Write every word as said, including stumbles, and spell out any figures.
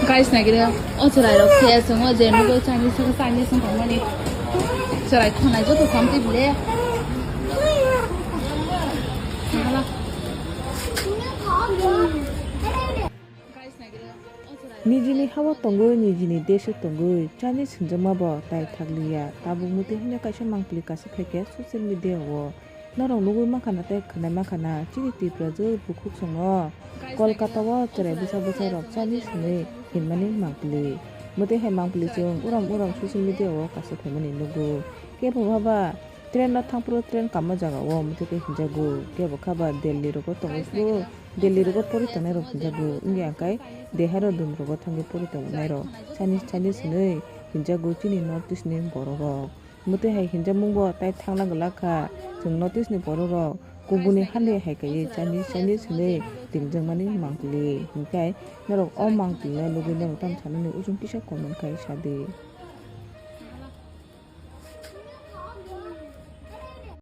Guys, naikhe o chwrai rok se chwng o je nugwi Chinese, Chinese wng tongmani. Chwrai khwnai joto samtwi bile. Nijini hawa tongwi, nijini desh-o tongwi, Chinese hwnjakma bo tai thakliya. Tabuk mutwi hwnwi kaisa mangpili kasik phaikha social media-o. Norok nugwi mankha na tei khwnai mankha na, chini Tripura je bukhuk songno Kolkata-o chwrai bwsa bwsai rok Chinese hwnwi hinmani mangpili. Mutwi hai mangpili chwng urom urom social media-o kasik phaimani nugo. Kebo baba train-o thangphuru train kamma jaga-o mutwi khe hinjago. Kebo kha ba Delhi rogo tongwi phuru Delhi rogo pori tongnai rok hinjago, wngya khe Dehradun rogo thangwi pori tongnai rok Chinese, Chinese hinwi hinjago chini North East ni borok rok. Mutwi hai hinjakmung bo tai thangna glak kha, chwng North East ni borok rok kubuni hani hai kaiwi Chinese, Chinese hinwi ringjakmani mangpili. Hinkhe norok o mangpili no nugwi norok tamo sanani, ujung kisa comment khai sadi.